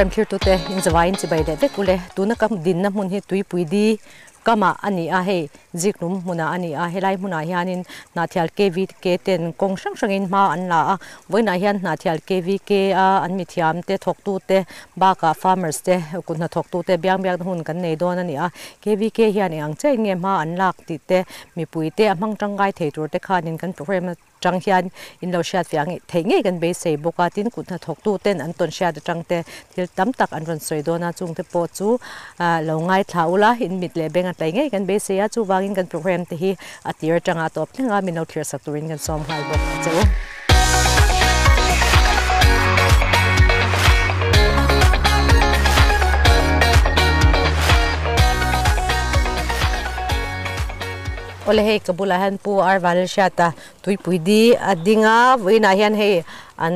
Program thirtute in zawaiin chibai leh vek ule. Tuna ka dinna hmun hi tuipui di kamah a ni a, hei zikhlum hmunah a ni a, helai hmunah hianin Hnahthial KVK ten kawng hrang hrangin hma an la a, vawiinah hian Hnahthial KVK a an mithiam te thawktute bakah farmers te kut hnathawktute biang biakna hun kan nei dawn a ni a, KVK hian eng ang chiahin nge hma an lak tih te mipui te a hmang tangkai thei tur te khanin kan program Tang hian in lo hriat fiah theih ngei kan beisei bawk a, tin kut hnathawktu ten an tawn hriat atang te thil tam tak an rawn sawi dawn a, chung te pawh chu lo ngaithla ula in mit leh beng a tlai ngei kan beisei a, chuvangin kan program te hi a tir atanga tawp thleng a min lo thlir sak turin kan sawm nghal bawk a che u. Awle hei ka bulah hian Pu Arval Hriata Tuipui di a ding a, vawiinah hian hei an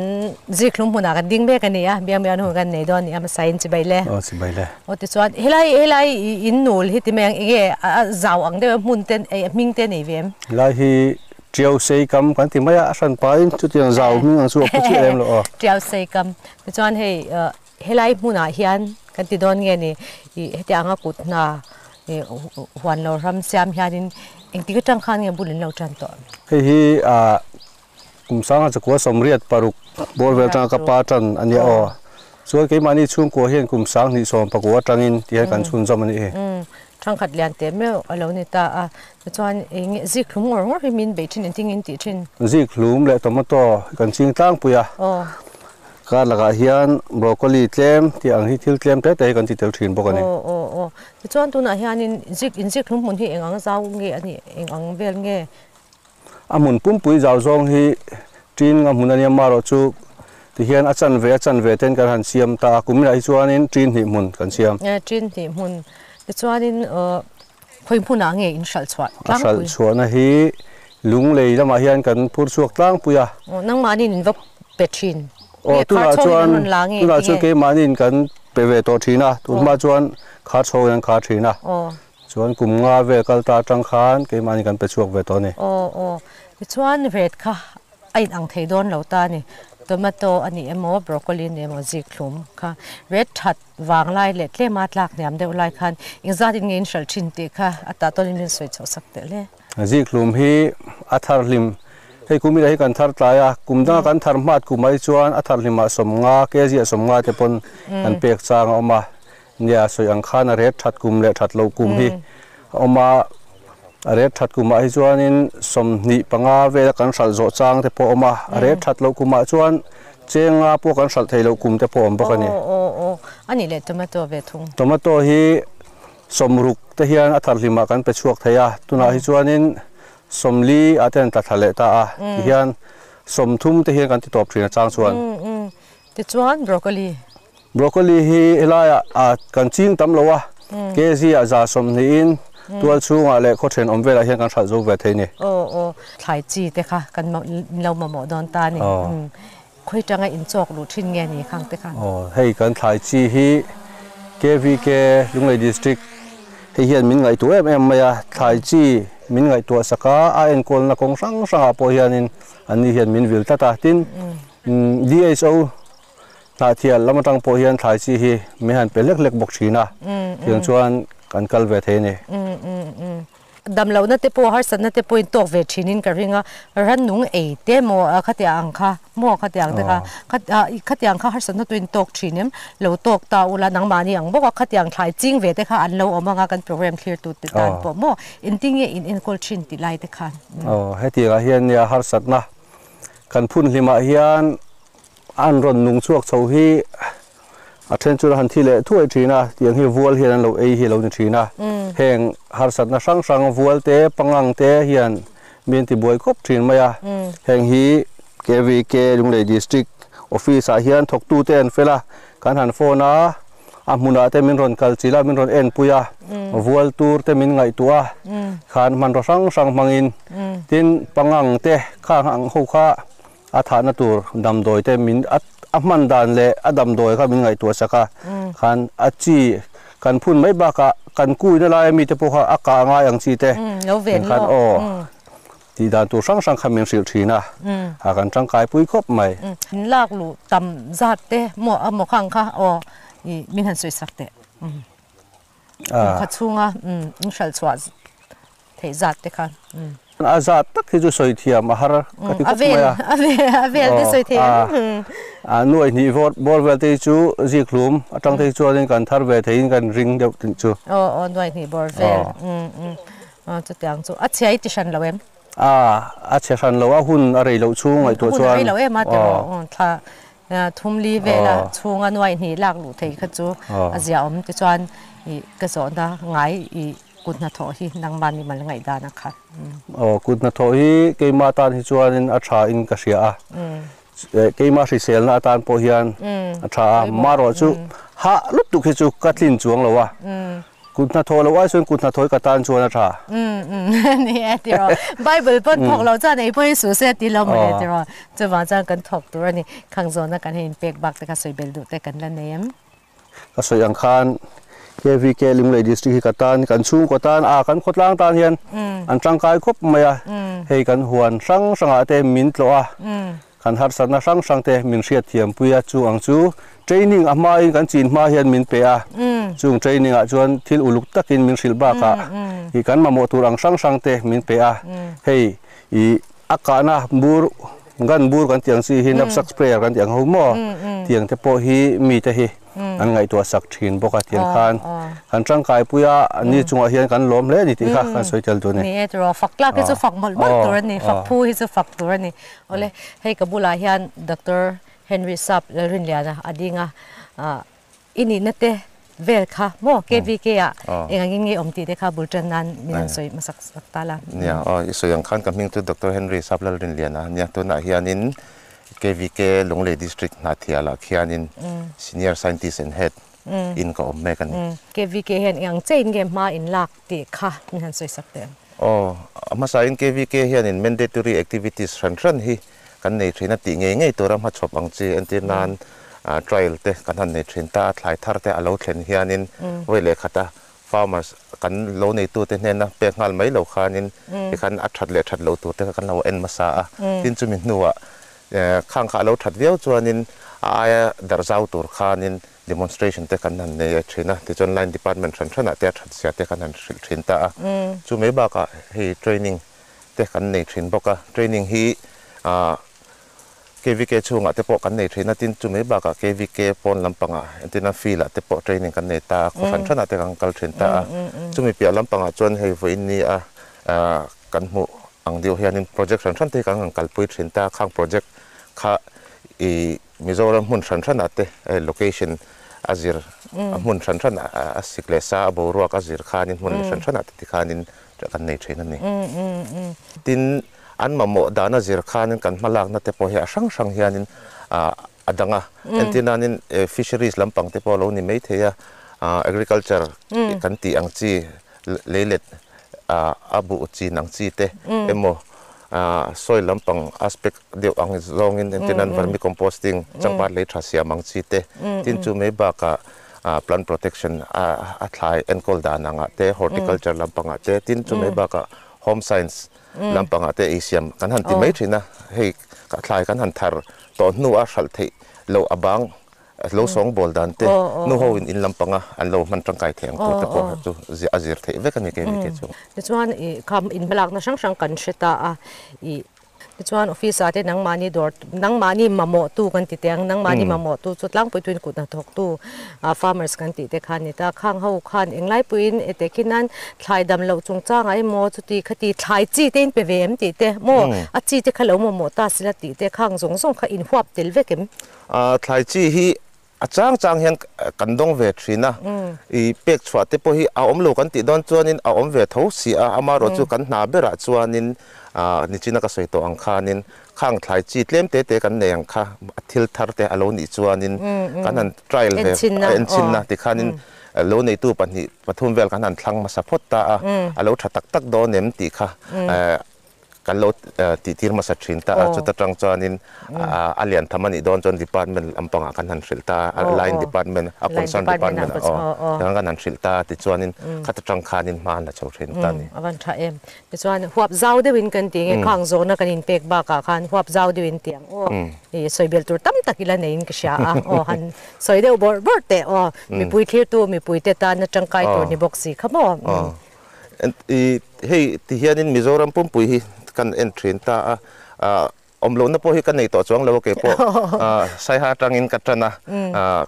zikhlum hmunah kan ding mek a ni a, biang biang hun kan nei dawn a ni a, hmasa in chibai le. Aw chibai le. Aw tichuan helai helai in nul hi ti mai ang enge a zau ang deuh a hmun te a hming te a nei ve em? Helai hi Tiau sei kam kan ti mai a, a hran pahin chutiang zau hming ang chu a pu chiah lem lo aw. Tiau sei kam tichuan hei Helai hmunah hian kan ti dawn nge ni ih hetianga kut hna ih huan lo ram siam hianin engtik atang khan nge bul in lo tan tawh? Hei hi ah kum sanga chakua sawmriat paruk bawr vel atanga ka pa tan a nia aw. Chuan keimahni chhungkua hian kum sang hnih sawm pakua atangin ti hian kan chhunzawm a nih hi. Thangkhat lian teh meuh a lo ni ta a, tichuan eng nge zikhlum ngawr ngawr hi min beih thin engtin nge in tih thin? Zikhlum leh tomato kan ching tlangpui a. Aw. Kar lakah hian broccoli tlem tih ang hi thil tlem te te hi kan ti tel thin bawk a ni. Aw aw aw. Tichuan tunah hianin zik in zikhlum hmun hi eng ang zau nge a nih eng ang vel nge? A hmun pumpui zau zawng hi tin nga hmun a nia marawh chu tihian a chanve a chanve ten kan han siam ta a kuminah hi chuanin tin hnih hmun kan siam. Tin hnih hmun. Tichuanin khawi hmunah nge in hralh chhuah tlangpui? A hralh chhuahna hi Lunglei lamah hian kan phur chhuak tlangpui a. Aw, nangmahniin in va pe thin. Aw, tunah chuan tunah chuan keimahniin kan pe ve tawh thin a, tun hma chuan khar chho in an khar thin a. Chuan kum nga vel kal ta atang khan keimahni kan pe chhuak ve tawh a ni. Aw aw, tichuan ret kha a in ang thei dawn lo ta a ni. Tomato a ni emaw broccoli a ni emaw zikhlum kha ret that vang lai leh tlema tlak hniam deuh lai khan engzat in nge in hralh thin tih kha a tah tawnin min sawi chhoh sak teh le. Zikhlum hi a thar hlim, hei kum ila hi kan thar tlai a, kum danga kan thar hmat kum ai chuan a thar hlimah sawmnga, kg ah sawmnga te pawn kan pek chang a awm a. Nia sawi ang khan a ret that kum leh that loh kum hi a awm a, a ret that kumah hi chuanin 25 vela kan hralh zawh chang te pawh a awm a, a ret that loh kumah chuan chenga pawh kan hralh theih loh kum te pawh a awm bawk a ni. Aw aw aw, a nih leh tomato ve thung. Tomato hi 60 te hian a tharhlimah kan pe chhuak thei a, tunah hi chuanin 40 ah te an tla thla leh ta a, tihian 30 te hian kan ti tawp thin a chang chuan. Tichuan broccoli. Broccoli hi helaiah kan ching tam lo a, kg ah 120 in tual chhungah leh khaw thenawm velah hian kan hralh zo ve thei a ni. Aw aw, thlai chi te kha kan lo mamawh dawn ta a ni. Khawi tanga in chawk luh thin nge ni khang te khan? Aw, hei kan thlai chi hi KVK Lunglei District hei hian min ngaihtuah em em mai a, thlai chi min ngaihtuah sak a, a enkawlna kawng hrang hrangah pawh hianin anni hian min vil tlat a, tin DHO Hnahthial lam atang pawh hian thlai chi hi min han pe hlek hlek bawk thin a, tiang chuan kan kal ve thei a ni. Damlohna te pawh harsatna te pawhin tawk ve thinin ka ring a, rannung ei te maw khatiang ang kha maw khatiang te kha khatiang kha harsatna tuin tawk thin em lo tawk ta ula nangmahni ang bawk a khatiang thlai ching ve te kha an lo awm anga kan program thlir tu te tan pawh maw engtin nge in enkawl thin tih lai te khan. Aw hetiangah hian nia harsatna kan phun hlimah hian An rawn nung chhuak chho hi a then chu han thi leh thuai thin a, tiang hi vual hian an lo ei hi a lo ni thin a. Heng harsatna hrang hrang vual te, pangang te hian mi an ti buai khawp thin mai a. Heng hi KVK Lunglei District Office ah hian thawktu te an fel a, kan han phone a, a hmunah te min rawn kal chilh a, min rawn enpui a, vual tur te min ngaihtuah a, khan hmanraw hrang hrang hmangin tin pangang te khang ang ho kha A thahna tur damdawi te min a a hman dan leh a damdawi kha min ngaihtuah sak a, khan a chi kan phun mai bakah kan kuina laia mite pawh kha a kah ngai ang chi te khan aw tih dan tur hrang hrang kha min hrilh thin a, a kan tangkai pui khawp mai. In lak luh tam zat te maw a maw khang kha aw. I min han sawi sak teh. Kum khat chhunga in hralh chhuah theih zat te khan. A zat tak hi chu sawi thiam a har ka ti khawp mai a. A vel te sawi thei ang. A nuai hnih bawr vel te hi chu zik hlum atang te hi chuanin kan thar ve theiin kan ring deuh tih chu. Aw aw nuai hnih bawr vel. Chutiang chu a chhia i ti hran lo em? A a chhe hran lo a hun a rei loh chhung ngaihtuah chuan. Hun a rei lo em a tiraw thla Thum li vela chhunga nuai hnih lak luh theih kha chu a zia awm tichuan ih ka zawhna ngai ih kut hnathawh hi nangmah ni mal ngaihdan a khat. Aw kut hnathawh hi keimah tan hi chuanin a tha in ka hria a, keimah hriselna atan pawh hian a tha a, marawh chu hah lutuk hi chu ka tlin chuang lo a. Kut hnathawh loh ai chuan kut hnathawh hi ka tan chuan a tha. Ni e tiraw. Bible pawn thawk loh chuan ei pawhin suh se a ti lo mawle tiraw. Chuvang chuan kan thawk tur a ni. Khang zawhna kan hei inpek bak te kha sawi bel duh te kan la nei em? Ka sawi ang khan KVK Lunglei District hi ka tan, kan chhungkaw tan a, kan khawtlang tan hian an tangkai khawp mai a. Hei kan huan hrang hrangah te min tlawh a. Kan harsatna hrang hrang te min hriatthiampui a, chung ang chu training a hmain kan chin hma hian min pe a, chung training ah chuan thil uluk takin min hrilh bakah ih kan mamawh tur ang hrang hrang te min pe a, hei ih a kahna bur gun bur kan tih ang chi hi knapsack sprayer kan tih ang ho maw tiang te pawh hi mite hi an ngaihtuah sak thin bawk a tiang khan kan tangkaipui a ni chungah hian kan lawm hle a ni tih kha kan sawi tel tur a ni. Ni e tiraw fak tlak hi chu fak mawlh mawlh tur a ni, fak phu hi chu fak tur a ni. Awle hei ka bulah hian Doctor Henry Sap Lalrinliana a ding a, i nihna te vel kha maw KVK ah eng angin nge awm tih te kha bul tan nan min han sawi hmasak sak ta la. Nia aw i sawi ang khan ka hming chu Doctor Henry Sap Lalrinliana a nia, tunah hianin KVK Lunglei District Hnahthialah khianin Senior Scientist and Head in ka awm mek a ni. KVK hian eng ang chein nge hma in lak tih kha min han sawi sak teh ang. Aw, a hmasain KVK hianin mandatory activities hran hran hi kan nei thin a tih ngei ngei tura hmachhawp ang chi entir nan trial te kan han nei thin ta a, thlai thar te a lo thlen hianin vawi leh khata farmers kan lo neitute hnena pek nghal mai lo khanin tikhan a that leh that loh tur te kha kan lo en hmasa a, tin chumi hnuah khang kha a lo that viau chuanin a aia darh zau tur khanin demonstration te kan han nei thin a, tichuan line department hran hranah te a that zia te kan han hrilh thin ta a, chu mai bakah hei training te kan nei thin bawk a, training hi ah KVK chhungah te pawh kan nei thin a, tin chu mai bakah KVK pawn lampangah entirna field ah te pawh training kan nei ta a, khaw hran hranah te kan kal thin ta a, chumi piah lampangah chuan hei vawiin ni a kan hmuh ang deuh hianin project hran hran te hi kan han kalpui thin ta a, khang project kha ih Mizoram hmun hran hranah te location a zir a hmun hran hran a sik leh sa a boruak a zir khanin hmun hran hranah te tikhanin kan nei thin a ni. Tin, an mamawh dana zir khanin kan hmalakna te pawh hi a hrang hrang hianin a dang a. Entir nanin fisheries lampang te pawh a lo ni mai thei a, agriculture kan tih ang chi leilet a buh chin ang chi te emaw soil lampang aspect deuh ang zawngin entir nan vermicomposting changpat lei tha siam ang chi te tin chu mai bakah plant protection a thlai enkawl dan angah te horticulture lampangah te tin chu mai bakah home science lampangah te ei siam kan han ti mai thin a hei thlai kan han thar tawh hnu a hralh theih loh a bang lo sawng bawl dan te nu ho in in lampanga an lo hman tangkai thei ang tur te pawh chu a zir theih vek a ni kei ni kei chu. Tichuan ih kha inhmalakna hrang hrang kan hre ta a ih Tichuan office ah te nangmahni dawr nangmahni mamawh tu kan ti teh ang, nangmahni mamawh tu chu tlangpui tuin kut hnathawk tu farmers kan tih te kha a ni ta. Khang ho khan englai puiin e teh khi nan thlai dam loh chungchangah emaw chuti khati thlai chi te in pe ve em tih te maw a chi te kha lo mamawh ta sila tih te khang zawng zawng kha inhuap tel vek em? Thlai chi hi A chang chang hian kan dawng ve thin a, i pek chhuah te pawh hi a awm lo kan tih dawn chuanin a awm ve tho si a, amaherawh chu kan hna berah chuanin nichina ka sawi tawh ang khanin khang thlai chi tlem te te kan nei ang kha a thil thar te a lo nih chuanin kan han trial ve enchinna tikhanin lo neitu pahnih pathum vel kan han thlang hmasa phawt ta a, a lo tha tak tak dawn em tih kha Kan lo tihtir hmasa thin ta a, chuta tang chuanin a lian tham a nih dawn chuan department lampangah kan han hrilh ta a, line department a concern department ah aw kan han hrilh ta a tichuanin khata tang khanin hma an la chho thin ta a ni. A van tha em. Tichuan huap zau deuhin kan ti nge khang zawhna kan inpek bakah khan huap zau deuhin ti ang aw. I sawi belh tur tam tak ila neiin ka hria a, aw han sawi deuh bawrh bawrh teh aw, mipui thlirtu mipuite tana tangkai tur ni bawk si kha maw. I hei ti hianin Mizoram pumpui hi kan en thin ta a, awm lohna pawh hi ka nei tawh chuang lo a kei pawh Saiha atangin ka tan a,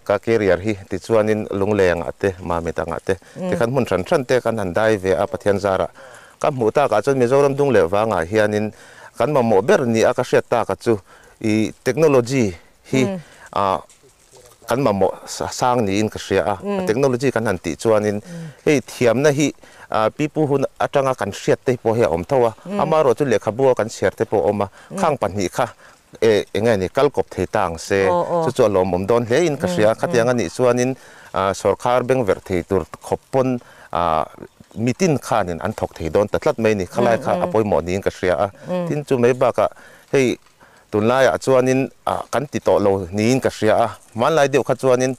ka career hi tichuanin Lunglengah te Mamit angah te tikhan hmun hran hran te kan han dai ve a Pathian zarah ka hmuh takah chuan Mizoram dung leh vangah hianin kan mamawh ber ni a ka hriat taka chu i technology hi kan mamawh sang niin ka hria a, technology kan han tih chuanin hei thiamna hi pipu hun atanga kan hriat te pawh hi a awm tho a, amaherawh chu lehkhabu a kan chhiar te pawh a awm a, khang pahnih kha eng nge ni kal kawp thei ta ang se, chu chu a lawmawm dawn hle in ka hria, khatiang a nih chuanin sorkar bengverh thei tur khawp pawn mitin khanin an thawk thei dawn ta tlat mai a ni, khalai kha a pawimawh niin ka hria a, tin chu mai bakah hei Tunlaiah chuanin kan ti tawh lo niin ka hria a, hmanlai deuh kha chuanin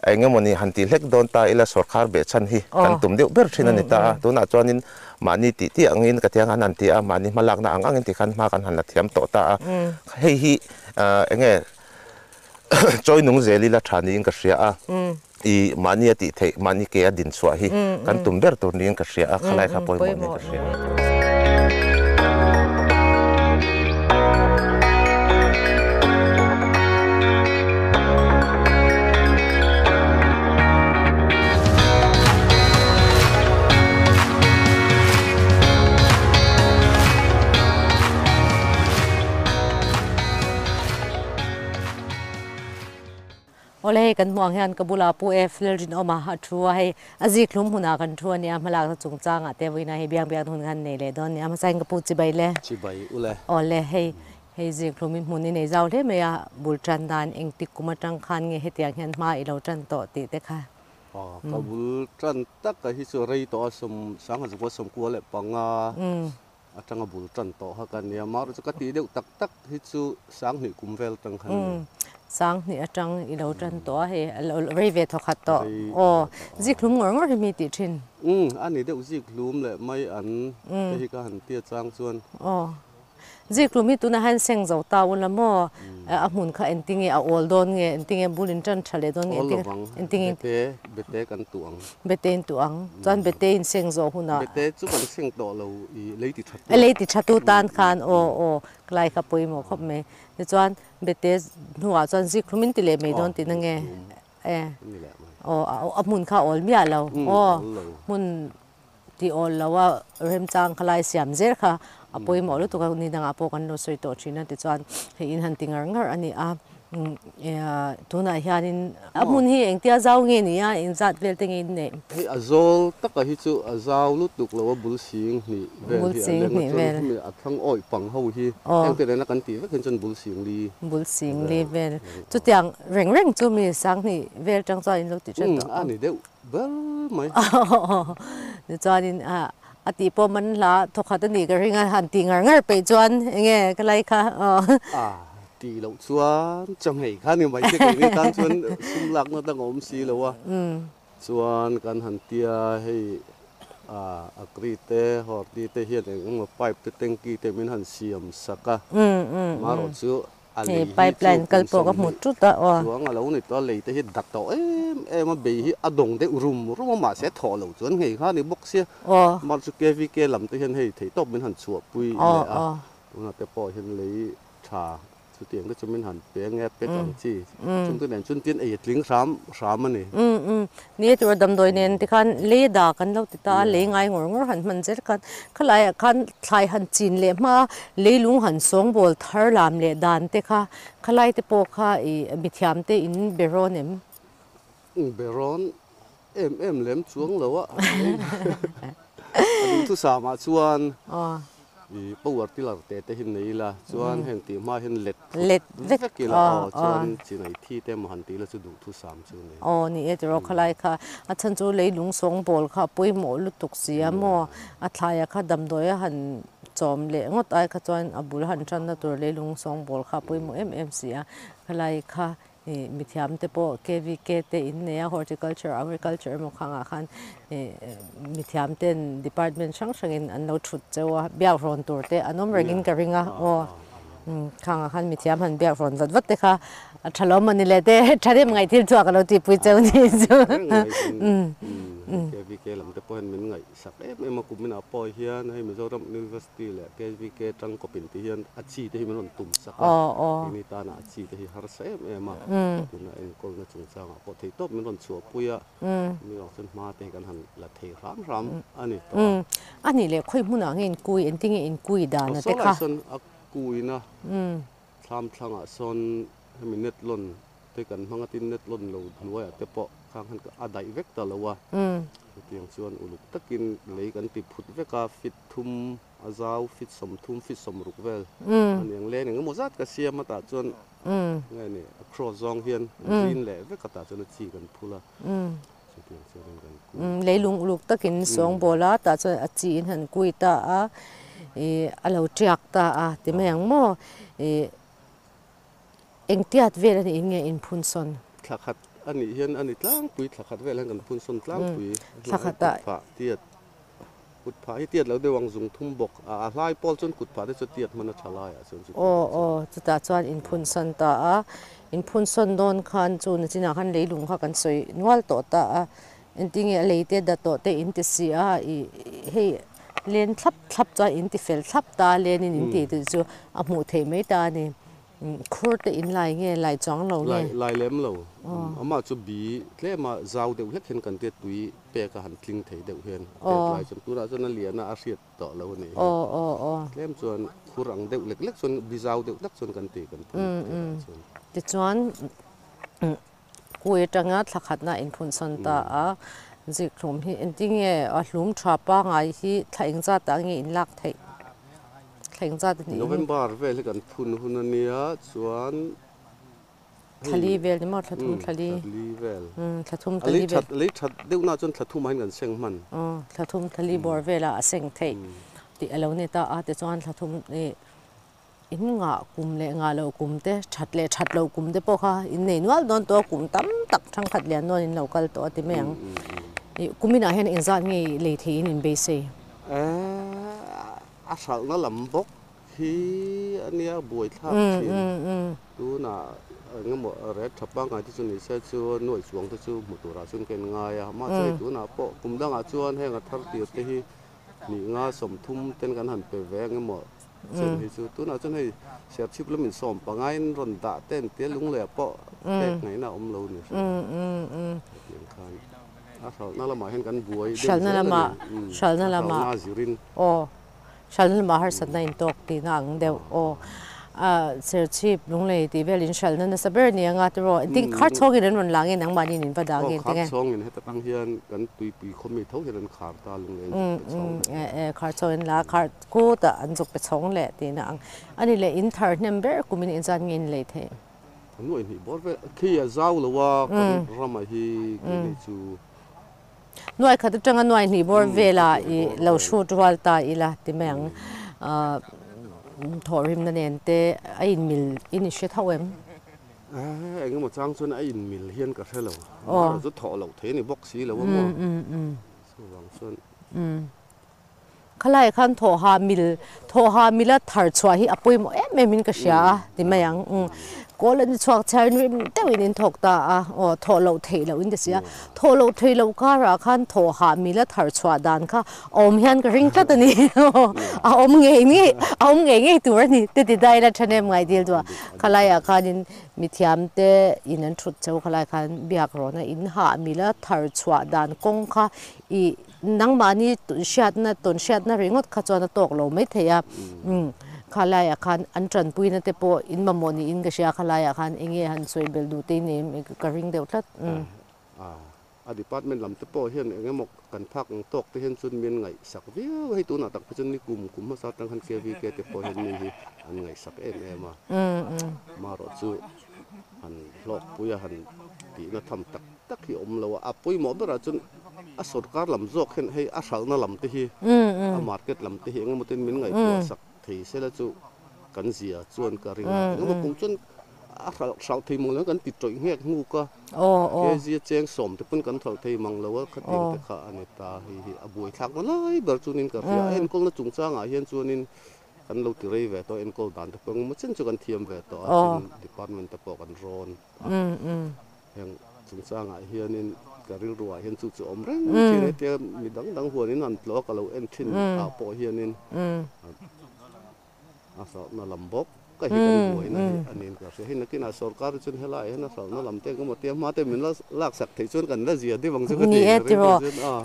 eng emawni han ti hlek dawn ta ila sawrkhar behchhan hi kan tum deuh ber thin a ni ta a, tunah chuanin mahni tih tih angin ka tiang an han ti a, mahni hmalakna ang angin tikhan hma kan han la thiam tawh ta a, hei hi eng nge chawi nung zel ila tha niin ka hria a, i mahni a tih theih mahni ke a din chhuah hi kan tum ber tur niin ka hria a, khalai kha pawimawh niin ka hria. Awle hei kan hmuh ang hian ka bulah Pu F Lalrinawma a thu a, hei a zikhlum hunah kan thu a nia, hmalakna chungchangah te vawiinah hei biang biakna hun khan nei leh dawn a nia, hmasa in ka pu chibai le. Chibai u le. Awle hei hei zikhlum i hmun i nei zau hle mai a, bul tan dan engtik kum atang khan nge hetiang hian hma i lo tan tawh tih te kha. Aw ka bul tan tak a hi chu rei tawh a sawm sangha zakua sawmkua leh panga atanga bul tan tawh kha ka nia, mahrawh chu ka tih deuh tak tak hi chu Sanghnih kum vel atang khan a ni. Sanghnih atang i lo tan tawh a hei, rei ve thawkhat tawh. Aw, zikhlum ngawr ngawr hi mi tih thin. Umm, a ni deuh zikhlum leh mai an te hi ka han tia chang chuan. Aw, Zikhlum hi tunah hian seng zo ta ula maw? A hmun kha engtinge a awl dawn nge, engtinge bul in tan tha leh dawn nge, Awl lovang, engtinge. Bete, bete kan tuh ang. Bete in tuh ang. Chuan bete in seng zawh hunah. Bete chu kan seng tawh lo i lei ti tha tu. Lei ti tha tu tan khan aw aw lai kha pawimawh khawp mai. Tichuan bete hnuah chuan zikhlum in ti leh mai dawn tihna nge? E aw a hmun kha awl miah lo aw hmun. Tih awl lo a remchang kha lai siam zel kha a pawimawh lutuk a, ni dangah pawh kan lo sawi tawh thin a tichuan hei in han ti ngar ngar a ni a, tunah hianin a hmun hi engtia zau nge ni a, engzat vel te nge in neih? Hei a zawl taka hi chu a zau lutuk lo a, bul sing hnih vel hi a leng a, chuan khumi a thlang awih pang ho hi engte nena kan tih vek hian chuan bul sing li Bul sing li vel chutiang reng reng chu mi sanghnih vel tang chuan in lo ti thin tawh a ni deuh. Ber mai. Tichuanin a tih pawh man hla thawkhat a nih ka ring a, han tih ngar ngar peih chuan enge ka lai kha aw. A tih loh chuan chawhmeh kha ni mai se keini tan chuan sum lakna dang a awm si lo a. Chuan kan han tia hei agri te horti te hian eng emaw pipe te tanky te min han siam sak a, marawh chu A Hei lei hi pipeline chu kal kum pawh ka hmu sawmhnih tut a aw. Chuang a lo ni tawh a, lei te hi dak tawh em em a, bei hi a dawng deuh rum rum a, mahse thawh lo chuan nghei kha a ni bawk sia. Aw. Mahse chu KVK lam te hian hei theihtawp min han chhuahpui Aw leh a, aw. tunah te pawh hian lei tha chutiang te chu min han pe nge pek ang chi, chungte nen chuan tin ei a tling hram hram a ni. Umm umm ni tur damdawi nen tikhan lei da kan lo ti ta a, lei ngai ngawr ngawr han hman zel khan khalaiah khan thlai han chin leh hma leilung han sawngbawl thar lam leh dan te kha khalai te pawh kha ih mithiam te in be rawn em? Be rawn em em lem chuang lo a, a duhthusam ah chuan I power tiller te te hi nei ila chuan heng tih hma hian let Let vek vek ila aw chuan chinai thi te emaw han tih ila chu duhthusam chu ni. Aw ni e tiraw khalai kha a chhan chu leilung sawngbawl kha a pawimawh lutuk si a maw a thlaia kha damdawi a han chawm leh ngawt ai kha chuan a bul han tanna tur leilung sawngbawl kha a pawimawh em em si a khalai kha Ih mithiam te pawh KVK te in nei a, horticulture, agriculture emaw khangah khan ih mithiam ten department hrang hrangin an lo thut cheu a, biak rawn tur te an awm rengin ka ring a, aw. Khangah khan mithiam han biak rawn vat vat te kha a tha lo mawni le te thahnem ngaih thil chhuak a lo tihpui cheu ni chu. KVK lam te pawh hian min ngaihsak em em a, kum inah pawh hian hei Mizoram University leh KVK tangkawp in ti hian a chi te hi min rawn tum sak a, keini tana a chi te hi harsa em em a, tuna enkawlna chungchangah pawh theihtawp min rawn chhuahpui a, mi vang chuan hma te hi kan han la thei hram hram a ni tawh a. A nih leh khawi hmunah nge inkui, engtinge inkui dan a te kha? Saw lai sawn a kuina thlam thlangah sawn hemi net lawn te kan hmang a, tin net lawn lo hnuaiah te pawh khang khan a daih vek ta lo a, chutiang chuan uluk takin lei kan ti phut vek a, feet thum a zau, feet 30, feet 60 vel a ni ang, leng engemaw zat ka siam a tah chuan nge ni a cross zawng hian green leh vek a tah chuan a chi kan phul a. Leilung uluk takin sawngbawl a, tah chuan a chi in han kui ta a, ih a lo tiak ta a ti mai ang maw, ih engtiat vel a nih nge in phun sawn? Thla khat a nih hian a ni tlangpui, thla khat vel hian kan phun sawn tlangpui, thla khat ah tiat kut phah hi tiat lo deuh ang zung thum bawk a, a hlai pawl chuan kut phah te chu tiat hman a tha lai ah chuan chuti aw aw chutah chuan in phun sawn ta a, in phun sawn dawn khan chu nachinah khan leilung kha kan sawi nual tawh ta a, engtinge a lei te dat tawh te in ti si a, ih hei len thlap thlap chuan in ti fel thlap ta a, len in in tih tih chu a hmuh theih mai ta a ni. Khur te in lai nge lai chuang lo nge? Lai lem lo. Amah chu bi tlem a zau deuh hlek hian kan tia tui pek a han tling thei deuh hian a pek lai chuan tunah chuan a lian a a hriat tawh lo a nih hi. Tlem chuan khur ang deuh lek lek chuan bi zau deuh tak chuan kan ti kan phun tirah chuan. Tichuan kui atanga thla khatna in phun sawn ta a, zikhlum hi engtinge a hlum tha pangai hi thla engzat ah nge in lak theih? November vel hi kan phun hun a nia chuan hei Thlali vel ni maw thlathum thlali thlali vel thlathum thlali vel lei that deuh na chuan thlathum ah hian kan seng hman thlathum thlali bawr velah a seng theih tih a lo ni ta a tichuan thlathum ih in ngah kum leh ngah loh kum te that leh that loh kum te pawh kha in nei nual dawn tawh a kum tam tak thangkhat lian dawn in lo kal tawh a ti mai ang ih kuminah hian engzat nge lei theihin in beisei. A hralhna lam bawk hi a nia buaithlak thin. Tunah eng emaw ret tha pangngai te chu ni se chu nuaih chuang te chu hmu turah chuan ka inngai a. Mahse hei tunah pawh kum dangah chuan heng a thar tir te hi hnih nga 30 ten kan han pe ve eng emaw chen hi chu. Tunah chuan hei serchhip lam insawm pangaiin rawn dah te an tia lungleh pawh pek ngaihna a awm lo ni hre. Hetiang khan. A hralhna lamah hian kan buai deuh zel a ni. Hralhna lamah, a zirin. Aw, hralhna lamah harsatna intawk tihna ang deuh. Aw, Serchhip, Lunglei tih velin hralhna nasa ber ni anga tiraw? Engtin khar chhawngin an rawn la nge nangmahniin in va dah nge engtin nge? Aw, khar chhawngin heta tang hian kan tuipui khawmi tho hian an khar ta Lunglei an zuk pe chhawng leh. E, khar chhawngin la, khar kutah an zuk pe chhawng leh tihna ang. A ni leh, in thar hnem ber kumin inzat nge in lei theih? Nuaih hnih bawr vel khi a zau lo a kan rama hi keini chu. Nuaih khat atanga nuaih hnih bawr vela i lo hrut rual ta ila ti mai ang. Thawhrimna nen te a inmil in i hre tho em? Engemaw chang chuan a inmil hian ka hre lo. Amaherawhchu chu thawh loh thei a ni bawk si lo a maw? Chuvang chuan. Khalai khan thawha mil, thawha mila thar chhuah hi a pawimawh em em in ka hria a ti mai ang. Kawl an chhuak chhiar in rim deuhin in thawk ta a, aw thawh loh theih loh in ti si a. Thawh loh theih loh karah khan thawha mila thar chhuah dan kha a awm hian ka ring tlat a ni. A awm ngei ngei, a awm ngei ngei tur a ni te ti daila thahnem ngai dil chu a. Khalaiah khanin mithiam te in an thut cheu khalai khan biak rawhna in hah mila thar chhuah dan kawng kha i Nangmahni hriatna tawn hriatna ringawt kha chuan a tawk lo mai thei a, kha laiah khan an tanpuina te pawh in mamawh niin ka hria, kha laiah khan eng nge han sawi belh duh te in ka ring deuh tlat. A department lam te pawh hian eng emaw kan phak ang tawk te hian chuan min ngaihsak viau a, hei tunah tak phei chuan ni kum kum hmasa atang khan KVK te pawh hian mi hi an ngaihsak em em a, marawh chu han hlawkpui a han tihna tham tak tak hi awm lo a, a pawimawh berah chuan a sorkar lam zawk hian hei a hralhna lam te hi a market lam te hi engemaw ten min ngaihtuah sak thei sela chu kan zia chuan ka ring a, engemaw kum chuan a hralh hralh thei mang lo kan ti tawih nghek nghuk a, kg a cheng 10 te pawn kan hralh thei mang lo a, khatiang te kha a ni ta, hei hi a buaithlak na lai ber chuanin ka hria, a enkawlna chungchangah hian chuanin. Kan lo ti rei ve tawh enkawl dan te pawh engemaw chen chu kan thiam ve tawh a, tin department te pawh kan rawn a. Heng chungchangah hianin ka rilruah hian chu chu awm reng thin hetia mi dang dang huanin han tlawh a ka lo en thin ah pawh hianin a hralhna lam bawk ka hi kan buaina hi a niin ka hria. Hei nakinah sorkar chuan helaiah hian a hralhna lam te engemaw tia hma te min la laksak theih chuan kan la zia deuh ang chu ka ti. Ni e tiraw,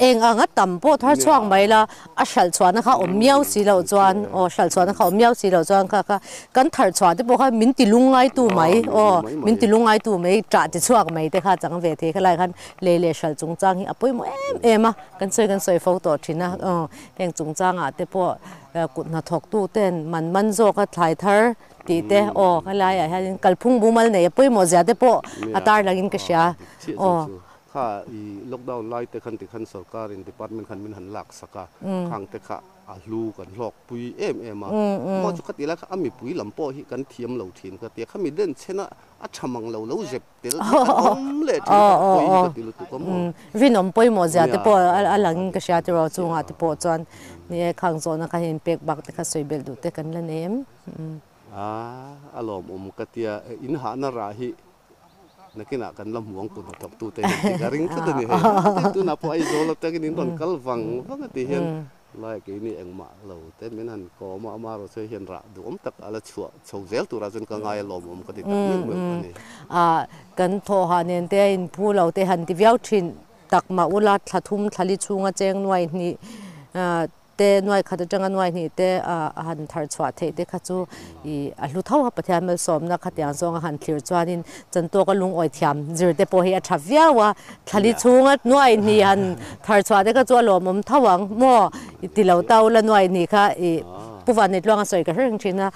eng anga tam pawh thar chhuak mai la a hralh chhuahna kha awm miau si loh chuan aw hralh chhuahna kha awm miau si loh chuan kha kha kan thar chhuah te pawh kha min ti lungngai tu mai aw min ti lungngai tu mai ṭah ti chhuak mai te kha chang ve thei khalai khan lei leh hralh chungchang hi a pawimawh em em a kan sawi kan sawi fo tawh thin a aw heng chungchangah te pawh kut hnathawktu ten man man zawka thlai thar tih te aw helaiah hianin kalphung bumal nei a pawimawh zia te pawh a tarlangin ka hria aw. Kha i lockdown lai te khan tikhan sorkar in department khan min han lak sak a, khang te kha a hlu kan hlawk pui em em a. Amaw chu khati lai kha a mipui lam pawh hi kan thiam lo thin ka tia, khami den chhen a a tha mang lo lo zep tel te kan awm leh thin a, ka pawi hi ka ti lutuk a maw. Rinawm pawimawh zia te pawh a lang in ka hria tiraw chungah te pawh chuan ni e khang zawhna kha hei pek bak te kha sawi belh duh te kan la nei em. A a lawmawm ka tia, in hahna rah hi Nakinah kan la hmu ang kut hnathawktute hian tih ka ring tlat a ni hei. Tunah pawh Aizawl atangin in rawn kal vang vang a tih hian lai keini engmah lo te min han kawm a, amaherawhchu hei hian rah duhawm tak a la chhuah chho zel turah chuan ka ngai a lawmawm ka ti tak meuh meuh a ni. Kan thawhah nen te a inphu lo te han ti viau thin tak mah ula thla thum thlali chhunga cheng nuai hnih te nuai khat atanga nuai hnih te a han thar chhuah theih te kha chu ih a hlu tho a, Pathian malsawmna khatiang zawnga han thlir chuanin chantawka lungawi thiam zir te pawh hi a tha viau a, thlali chhunga nuai hnih han thar chhuah te kha chu a lawmawm tho ang maw i ti lo ta ula nuai hnih kha ih Pu Vanneitluanga sawi ka hre reng thin a,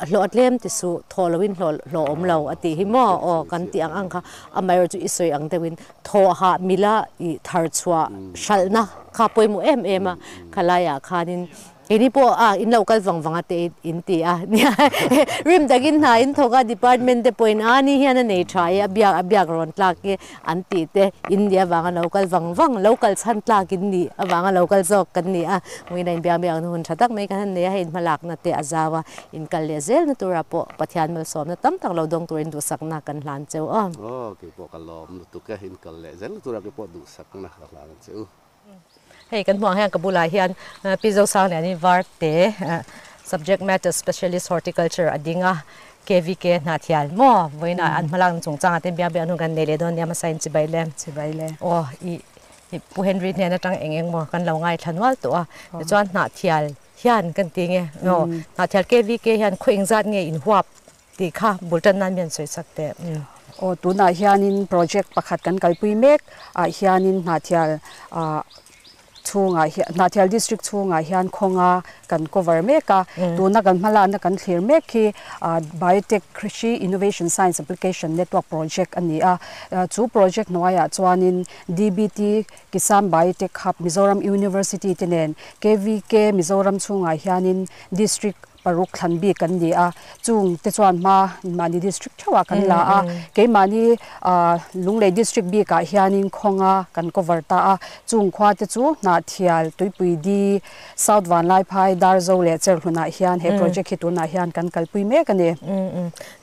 hlawh a tlem ti suh thawh loin hlawh hlawh awm lo a tih hi maw aw kan tih ang ang kha amaherawhchu chu i sawi ang deuhin Thawhah mila ih thar chhuah hralhna kha pawimawh em em a, khalaiah khanin keini pawh a in lo kal vang vang a te in ti a nia rim takin hna in thawk a department te pawhin a ni hian a nei tha e a biak a biak rawn tlak hi an tih te in nih avanga lo kal vang vang lo kal chhan tlak in nih avanga lo kal zawk kan ni a hmuin a inbiak biakna hun tha tak mai kan han nei a hei hmalakna te a zau a in kal leh zelna turah pawh Pathian malsawmna tam tak lo dawng turin duhsakna kan hlan cheu a. Pawh ka lawm lutuk e, in kal leh zel tura ke pawh duhsakna ka hlan ang che u. Hei kan hmuh ang hian ka bulah hian Pi Zosangliani Varte Subject Matter Specialist Horticulture a ding a, KVK Hnahthial maw vawiinah an hmalakna chungchangah te biak biak hnu kan nei leh dawn nia hmasa in chibai le. Chibai le. Aw i Pu Henry hnen atang eng eng maw kan lo ngaithla nual tawh a, tichuan Hnahthial hian kan ti nge aw Hnahthial KVK hian khaw engzat nge inhuap Tih kha bul tan nan hian sawi chak teh. Aw tunah hianin project pakhat kan kalpui mek ah hianin Hnahthial ah chhungah hian Hnahthial district chhungah hian khawnga kan cover mek a, tuna kan hmalakna kan thlir mek hi ah Biotech Krishi Innovation Science Application Network project a ni a, chu project hnuaiah chuanin DBT Kisan Biotech Hub Mizoram University te nen KVK Mizoram chhungah hianin district Paruk thlan bik kan ni a, chung te chuan hma mahni district theuhah kan la a, keimahni Lunglei district bikah hianin khawnga kan cover ta a, chung khua te chu Hnahthial, Tuipui Di, South Vanlaiphai, Darzo leh Cherhlunah hian he project hi tunah hian kan kalpui mek a ni.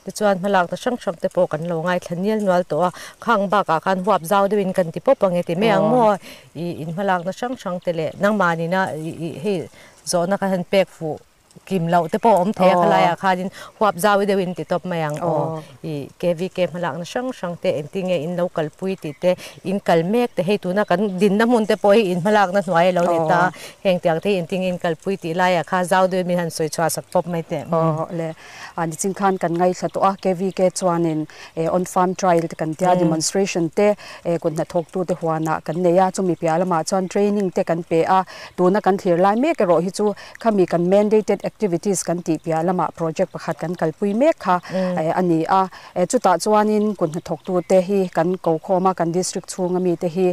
Tichuan hmalakna hrang hrang te pawh kan lo ngaithla nial nual tawh a, khang bakah khan huap zau deuhin kan ti pawp ang e ti mai ang maw, i in hmalakna hrang hrang te leh nangmahnina i hei zawhna kha han pek fuh kim loh te pawh a awm thei a khalaiah khanin huap zau deuh in ti tawp mai ang aw ih KVK hmalakna hrang hrang te engtin nge in lo kalpui tih te in kal mek te hei tuna kan dinna hmun te pawh hi in hmalakna hnuai a lo ni ta a heng tiang te hi engtin nge in kalpui tih laiah kha zau deuh in min han sawi chhuah sak pawp mai teh. Aw le a nichin khan kan ngaithla tawh a KVK chuanin on farm trial te kan tia demonstration te kut hnathawktu te huanah kan nei a chumi piah lamah chuan training te kan pe a tuna kan thlir lai mek erawh hi chu Khami kan mandated activities kan tih piah lamah project pakhat kan kalpui mek kha a ni a. Chutah chuanin kut hnathawktute hi kan ko khawm a, kan district chhunga mite hi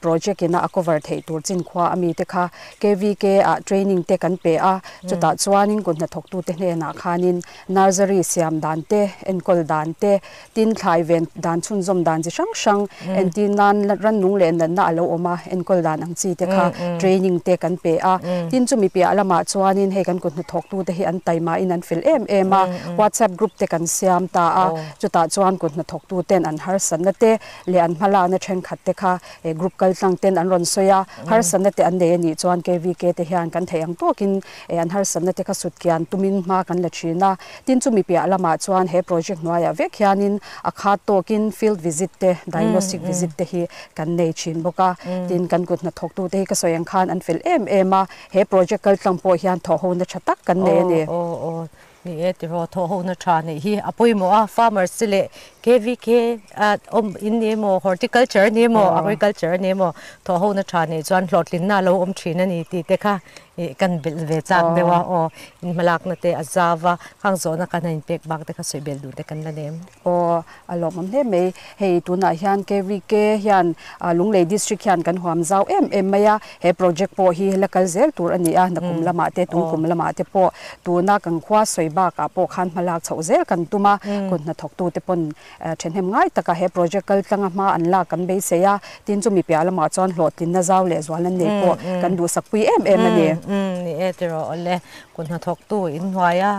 project ina a cover theih tur chin khua a mite kha KVK ah training te kan pe a. Chutah chuanin kut hnathawktute hnenah khanin nursery siam dan te, enkawl dan te, Tin, thlai ven dan chhunzawm dan chi hrang hrang, entir nan rannung leh natna a lo awm a, enkawl dan ang chi te kha training te kan pe a. Tin, chumi piah lamah chuanin hei kan kut hnathawk. thawk tu te hi an taima in an fel em em a WhatsApp group te kan siam ta a chuta chuan kut hna thawk tu ten an har sanna te le an hmala na then khat te kha group kal tlang ten an ron soya har sanna te an nei ani chuan KVK te hian kan theiang tokin an har sanna te kha sut kian tumin ma kan la thina tin chu mi pia lama chuan he project hnuaia vek hianin a kha tokin field visit te diagnostic visit te hi kan nei thin boka tin kan kut na thawk tu te hi ka soyang khan an fel em em a he project kal tlang pawh hian thaw ho na tha tak kan nei ani o ni e ti ro thaw ho na tha nei hi apoi mo a farmers le KVK om in ne mo horticulture ne mo agriculture ne mo thaw ho na tha nei chuan hlotlin na lo om thin ani ti te kha kan bel ve chak dewa o in malak na te azawa khang zo na kan in pek bak te kha soi bel du te kan la nem o alom am he mei hei tuna hian KVK hian Lunglei district hian kan huam zau em em maya he project po hi lakal zel tur ani a nakum lama te tung kum lama te po tuna kan khwa soi ba ka po khan malak chho zel kan tuma kun na thok tu te pon thenhem ngai taka he project kal tlanga ma an la kan be se ya tin chu mi pia lama chuan hlotlin na zau le zwal an nei po kan du sak pui em em ani ni e te ro ole kun na thok tu in hnuaia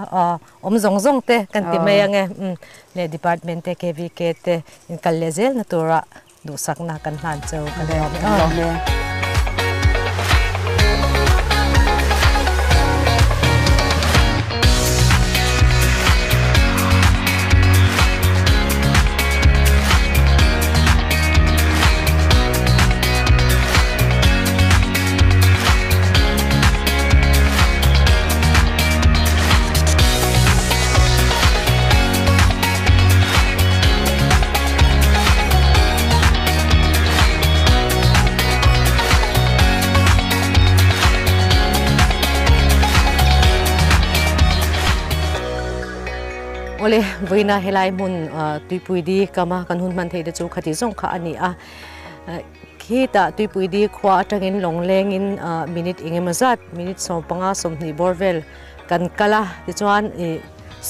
om zong zong te kan ti mai ange le department te KVK te in kal le zel na tura du sak na kan hlan chau kan rom le. Ole voina helai mun tuipui di kama kan hun man thei de chu khati zong kha ani a khi ta tuipui di khwa atangin longleng in minute ingemazat minute som panga som ni borvel kan kala ti chuan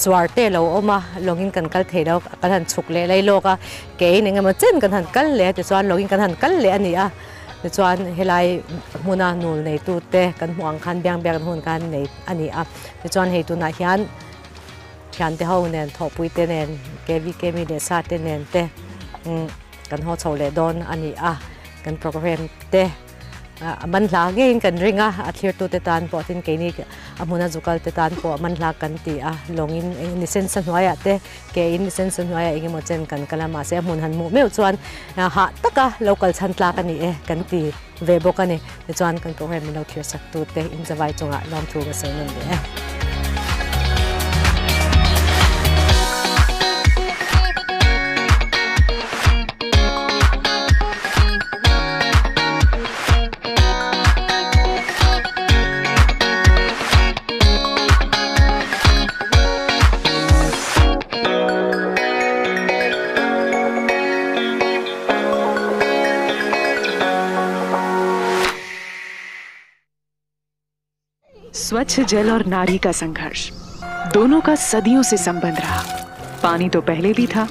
swarte lo oma longin kan kal thei lo kan han chuk le lai loka ke in engemaw chen kan han kal le ti chuan longin kan han kal le ani a ti chuan helai hmuna nul nei tu te kan hmuang khan biang biang hun kan nei ani a ti chuan hei tuna hian thian te ho nen thopui te nen KVK mi le sa te nen te kan ho chho le don ani a kan program te man hla nge kan ringa a thlir tu te tan pawh tin keini a hmuna zukal te tan pawh man hla kan ti a longin ni sen sa hnuaiah te ke in ni sen sa hnuaiah engemaw chen kan kalama se a hmun han hmuh meuh chuan ha taka local chhan tlak ani e kan ti ve bawk ani tichuan kan program min lo thlir sak tu te in zawai chungah lawm thu ka sawi nawn ve e. स्वच्छ जल और नारी का संघर्ष दोनों का सदियों से संबंध रहा। पानी तो पहले भी था,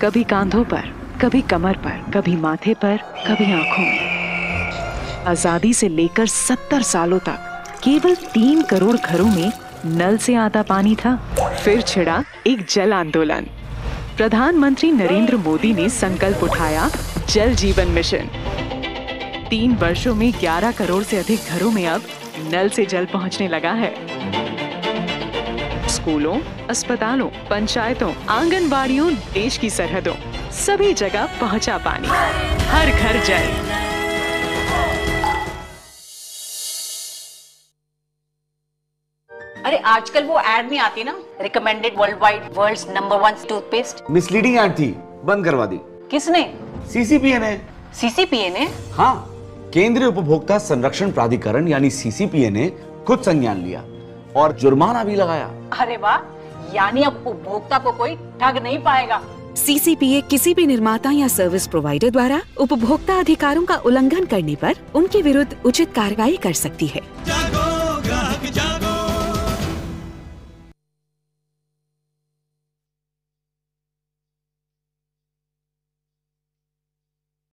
कभी कांधों पर, कभी कमर पर, कभी माथे पर, कभी आंखों में। आजादी से लेकर 70 सालों तक केवल 3 करोड़ घरों में नल से आता पानी था। फिर छिड़ा एक जल आंदोलन। प्रधानमंत्री नरेंद्र मोदी ने संकल्प उठाया जल जीवन मिशन। 3 वर्षों में 11 करोड़ से अधिक घरों में अब नल से जल पहुंचने लगा है। स्कूलों, अस्पतालों, पंचायतों, आंगनबाड़ियों, देश की सरहदों, सभी जगह पहुंचा पानी। हर घर जल। अरे आजकल वो एड नहीं आती ना, recommended world wide world's number 1 toothpaste. Misleading ad थी, बंद करवा दी। किसने? सीसीपीए ने। सीसीपीए ने? हाँ, केंद्रीय उपभोक्ता संरक्षण प्राधिकरण यानी सीसीपीए ने खुद संज्ञान लिया और जुर्माना भी लगाया। अरे वाह, यानी अब उपभोक्ता को कोई ठग नहीं पाएगा। सीसीपीए किसी भी निर्माता या सर्विस प्रोवाइडर द्वारा उपभोक्ता अधिकारों का उल्लंघन करने पर उनके विरुद्ध उचित कार्रवाई कर सकती है। जागो, ग्राहक जागो।